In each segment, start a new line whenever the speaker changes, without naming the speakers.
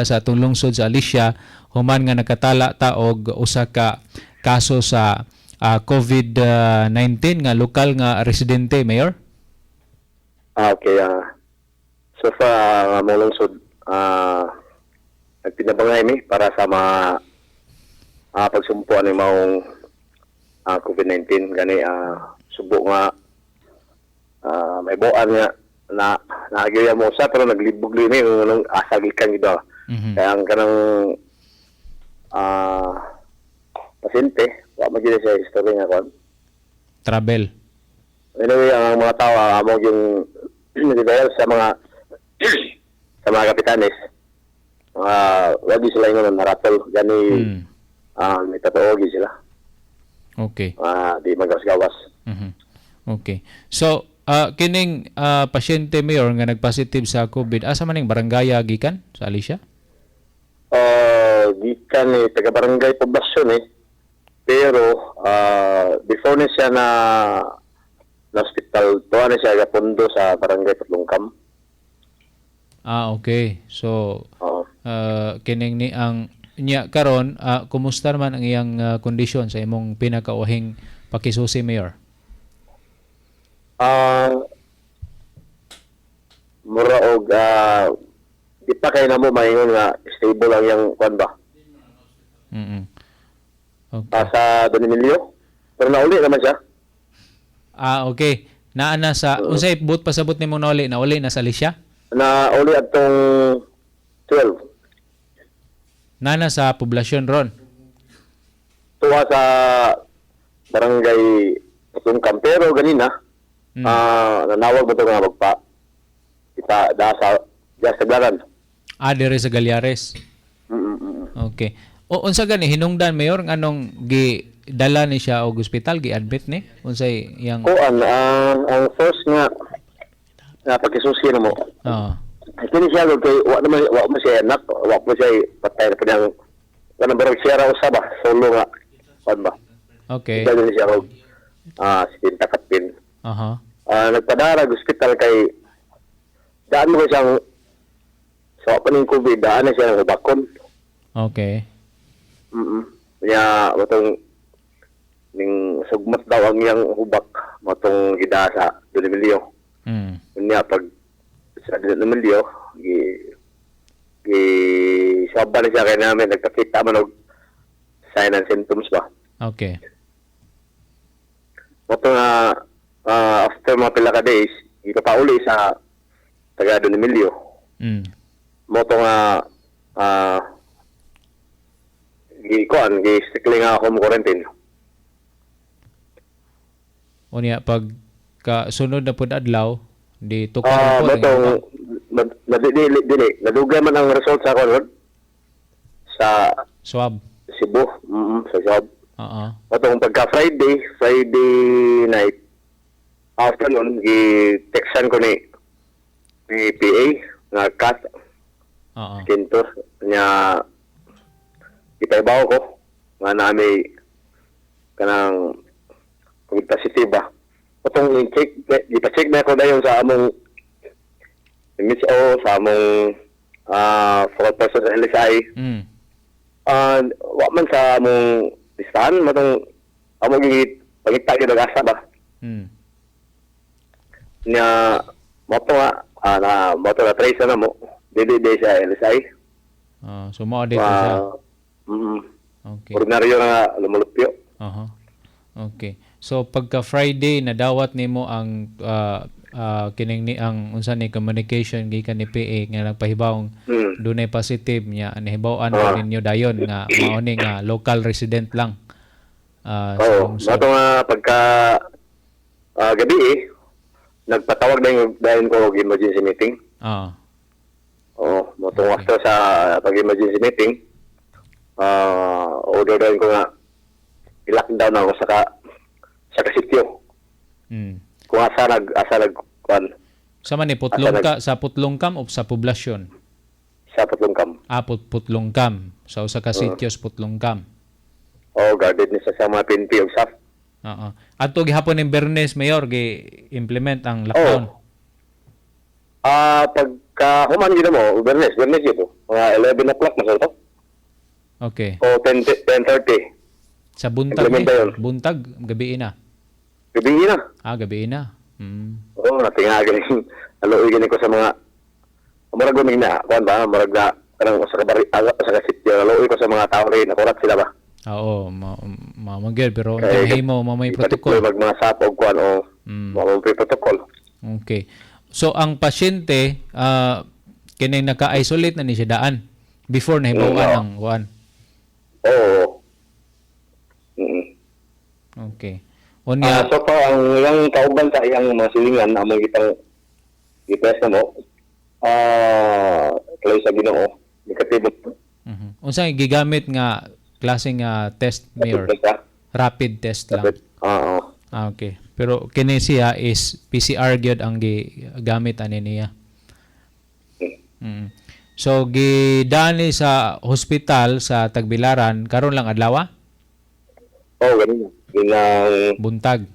Sa atong lungsod sa Alicia human nga nakatala ta og usa ka kaso sa COVID-19 nga lokal nga residente, Mayor.
Ah, okay. So far, among lungsod, nagtinabangay mi para sa mga pagsumpo ani maong COVID-19 gani subo nga may buan nga na naagyo mo sa pero naglibog ni nung asa gikan gid. Kaya ang kanang pasyente, wa man gyud siya history nga kon.
Travel.
Anyway, ang mga tao, among yung nagdayal sa mga kapitanes, mga wagi sila ingon naratol gani. May totoo gyud sila. Di magawas-gawas.
Okay. So, kining pasyente, Mayor, nga nagpositive sa COVID, asa man ning barangay gikan sa Alicia?
Gikan ni taga barangay Poblacion eh. Pero before ni siya na na hospital, tuwa na siya gapundo sa barangay Patlongkam.
Ah, okay. So,
Oo.
Kining ni ang niya karon, kumusta naman ang iyang kondisyon sa imong pinakauhing pakisusi, Mayor?
Mura og di pa kay namo maingon nga stable ang iyang kwan ba. Sa Don Emilio. Pero nauli naman siya.
Ah, okay. Naa na sa unsay but pasabot nimo nauli nauli na sa Alicia?
Nauli atong 12.
Naa na sa poblasyon ron.
Tuwa sa barangay Patlongkam. Pero ganina, nanawag mo to nga magpa ipa da sa da sa Glaran.
Ah, dire sa Galyares. Okay. O unsa gani hinungdan, Mayor, nganong gi dala ni siya og ospital, gi-admit ni? Unsay iyang
Kuan ang first nga nga pagkisusi na mo. Ay, kini siya gud kay wa naman wa mo siya anak, wa mo siya patay na pa niyang kanang barang siya ra usa ba, solo nga kuan ba. Dali siya og 70 kapin. Nagpadara og ospital kay daan mo kay siyang sa pa ning COVID, daan na siya ng hubakon. Nya matong ning sugmat daw ang iyang hubak matong gida sa Don Emilio. Unya pag sa Don Emilio gi gi swab na siya kay namin nagkakita man og sign and symptoms ba. Moto nga after mga pila ka days gipapauli sa taga Don Emilio. Moto nga gi kuan gi strictly nga home quarantine.
Unya pag ka sunod na pud adlaw di tukar po ang
Motong
iyang
dili dili nadugay man ang result sa kuan sa
swab.
Cebu, sa job. Motong pagka Friday, Friday night afternoon gi textan ko ni ni PA nga Kat Quinto nya ipaibaw ko nga nami kanang COVID positive ba. Motong i-check, ipa-check na ako dayon sa among MSO, sa among focal person sa LSI. Wa man sa among listahan, matong among gi pangita gyud ang asa ba. Nya mo to nga na mo to na trace na mo. Dili di siya LSI.
Ah, so mao dito siya.
Ordinaryo na nga lumulupyo.
Aha. Okay. So pagka Friday nadawat nimo ang kining ni ang unsa ni communication gikan ni PA nga nagpahibawong dunay positive niya, nahibaw-an ninyo dayon nga mao ni nga local resident lang sa
Oo,
lungsod.
mo to nga pagka gabi eh, nagpatawag dayon dayon ko og emergency meeting. Oo, mo tong after sa pag-emergency meeting, order dayon ko nga i-lockdown ako sa ka sitio. Kung asa nag kuan.
Sa man ni Putlong ka sa Putlongkam o sa poblasyon?
Sa Patlongkam.
Ah, Putlongkam. Sa usa ka sitio sa Putlongkam.
Oo, guarded ni sa mga PNP ug SAF.
Oo. Adto gihapon ning Bernes, Mayor, gi implement ang lockdown.
Ah, pagka human gid mo, Bernes, Bernes gyud. Mga 11 o'clock mas to.
Okay.
O 10, 10:30.
Sa buntag
Implement
ni?
yun.
Buntag, gabi na.
Gabi na.
Ah, gabi na.
Oo, natinga gani. Aloy gani ko sa mga murag gani na, kuan ba, murag na kanang usa ka bari, usa ka sityo, aloy ko sa mga tao rin, nakurat sila ba.
Ah, oo, ma ma magyud, pero
Kay-
mahimo mo may protocol.
Mag mga sap og kuan o mga may protocol.
Okay. So ang pasyente kining naka-isolate na ni siya daan before nahibaw-an ang kuan.
Oo.
Okay. Unya,
So far ang iyang kauban sa iyang mga silingan among gitang gitest na mo. Kaloy sa Ginoo, negatibo.
Unsa gigamit nga klase nga test, Mayor? Rapid test lang.
Oo.
Ah, okay. Pero kini siya is PCR gyud ang gigamit ani niya. So gidani sa hospital sa Tagbilaran karon lang adlaw?
Oo, ganun. Ginang
Buntag.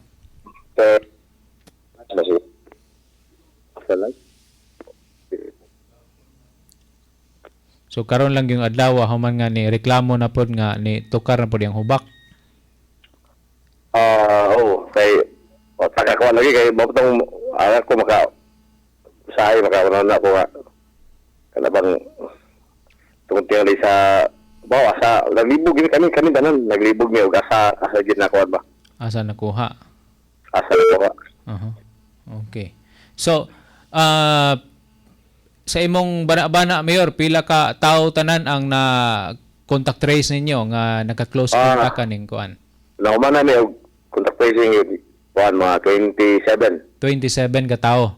So karon lang yung adlaw human nga ni reklamo na pod nga ni tukar na pod yang hubak.
Oo, kay o, taka ko lagi kay mo tong ko maka usahay maka una na ko nga kanabang tungod tingali sa bawa sa naglibog gini kami kami tanan naglibog mi og asa asa gid na kuan ba.
Asa nakuha?
Asa na ko.
Aha. Okay. So sa imong bana-bana, Mayor, pila ka tao tanan ang na contact trace ninyo nga naka-close contact kaning kuan?
Nakuman na mi og contact tracing yun kuan mga 27.
27 ka tao.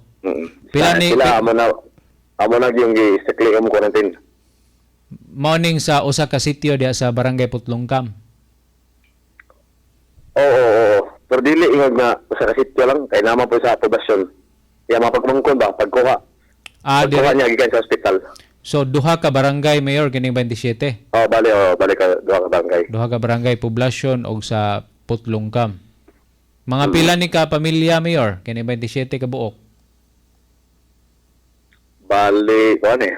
Pila
Sila amo na yung gi-strictly kamo quarantine.
Morning sa usa ka sitio diha sa Barangay Putlongkam.
Oo. Pero dili ingag nga usa ka sitio lang kay naman po sa poblasyon. Ya mapagmangkon ba pagkuha. Pagkuha niya gikan sa ospital.
So duha ka barangay, Mayor, kining 27.
Oh, bali oh, bali ka duha ka barangay.
Duha ka barangay, poblasyon og sa Putlongkam. Mga pila ni ka pamilya, Mayor, kini 27 ka buok?
Bali kuan eh.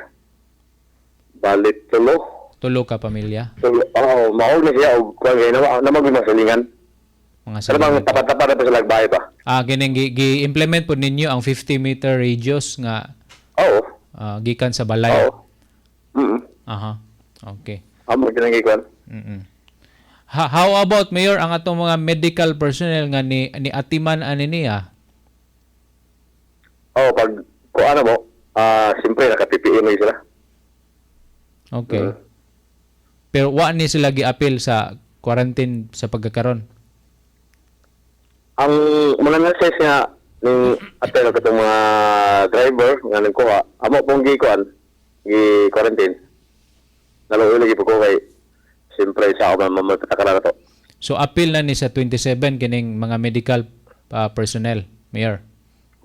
Bali tulo.
Tulo ka pamilya.
Tulo. Oo, mao na siya og kuan kay nama nama gyud masilingan.
Mga
Pero bang
silingan.
tapat-tapat na pa sila bahay ba?
Ah, kining gi-implement po ninyo ang 50-meter radius nga
Oo.
Gikan sa balay.
Oo.
Aha. Okay.
Amo gyud ang gikuan.
How about, Mayor, ang atong mga medical personnel nga ni atiman ani niya?
Oo, pag kuan mo, siyempre naka-PPE na sila.
Okay. Pero wa ni sila giapil sa quarantine sa pagkakaron.
Ang mga nurses nga ning atelo katong mga driver nga nagkuha, amo pong gikuan, gi quarantine. Naluoy lagi po ko kay siyempre sa ako man mamagkatakara na to.
So apil na ni sa 27 kining mga medical personnel, Mayor.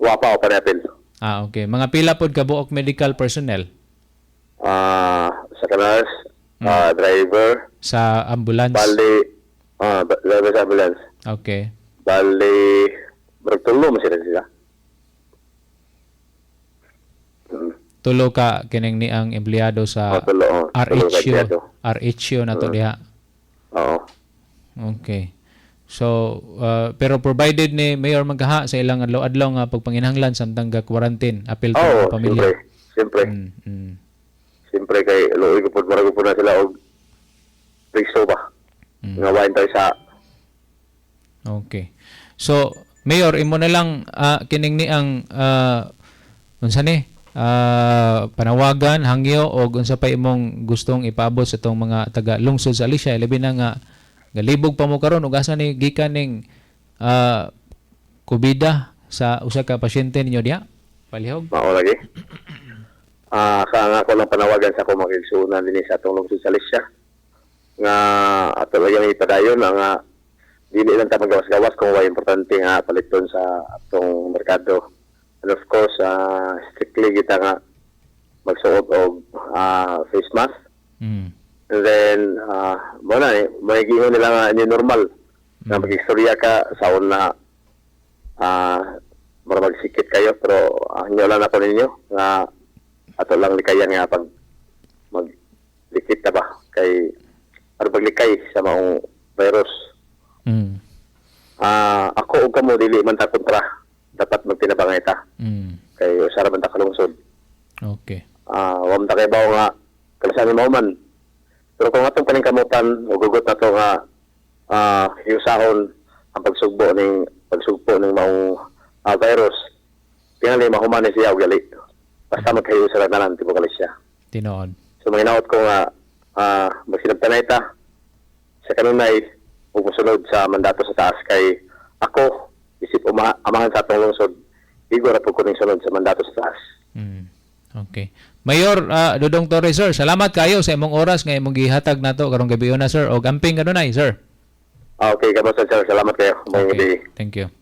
Wa pa ako pa apil.
Ah, okay. Mga pila pod kabuok medical personnel?
Sa nurse, driver,
sa ambulance.
Bali driver sa ambulance.
Okay.
Bali murag tulo man sila sila.
Tulo ka kining ni ang empleyado sa
Oh, tulo, oh. Tulo ka
RHU.
empleyado.
RHU na to diha.
Oo.
Okay. So, pero provided ni Mayor magaha sa ilang adlaw-adlaw nga pagpanginahanglan samtang ga quarantine, apil to
Oo,
ang pamilya.
siyempre. Siyempre. Siyempre kay luoy ko po, murag ko po na sila og priso ba. Nga wain tayo sa
Okay. So, Mayor, imo na lang kining ni ang unsa ni? Panawagan, hangyo og unsa pa imong gustong ipaabot sa itong mga taga lungsod sa Alicia, labi na nga galibog pa mo karon ug asa ni gikan ning kubida sa usa ka pasyente ninyo diha? Palihog.
Mao lagi. Sa nga ko lang panawagan sa akong mga igsuonan dinhi sa atong lungsod sa Alicia nga ato lang yung ipadayon ang dili lang ta magawas-gawas kung way importante nga paliton sa atong merkado. And of course, strictly kita nga magsuot og face mask. And then, mo na eh, may giingon nila nga new normal. Na mag-istorya ka sa una, mura magsikit kayo, pero inyo lang ako ninyo, nga ato lang likayan nga pag Maglikit ta ba kay aron paglikay sa maong virus. Ako ug kamo, dili man ta kontra, dapat magtinabangay ta kay usa ra man ta ka lungsod. Wa man ta kaybaw nga kanus-a ni mahuman. Pero kung atong paningkamutan o gugot na to nga hiusahon ang pagsugpo ning maong virus, tingali mahuman ni siya og dali. Basta magkahiusa ra tanan tibuok Galicia.
Tinuod.
So manginaot ko nga magsinabtanay ta sa kanunay ug mosunod sa mandato sa taas kay ako isip amahan sa atong lungsod, igo ra pud ko ning sunod sa mandato sa taas.
Okay. Mayor Dodong Torre, sir, salamat kayo sa imong oras nga imong gihatag nato karong gabi na, sir. Og amping kanunay, sir.
Okay, kamusta, sir? Salamat kayo. Maayong gabi.
Thank you.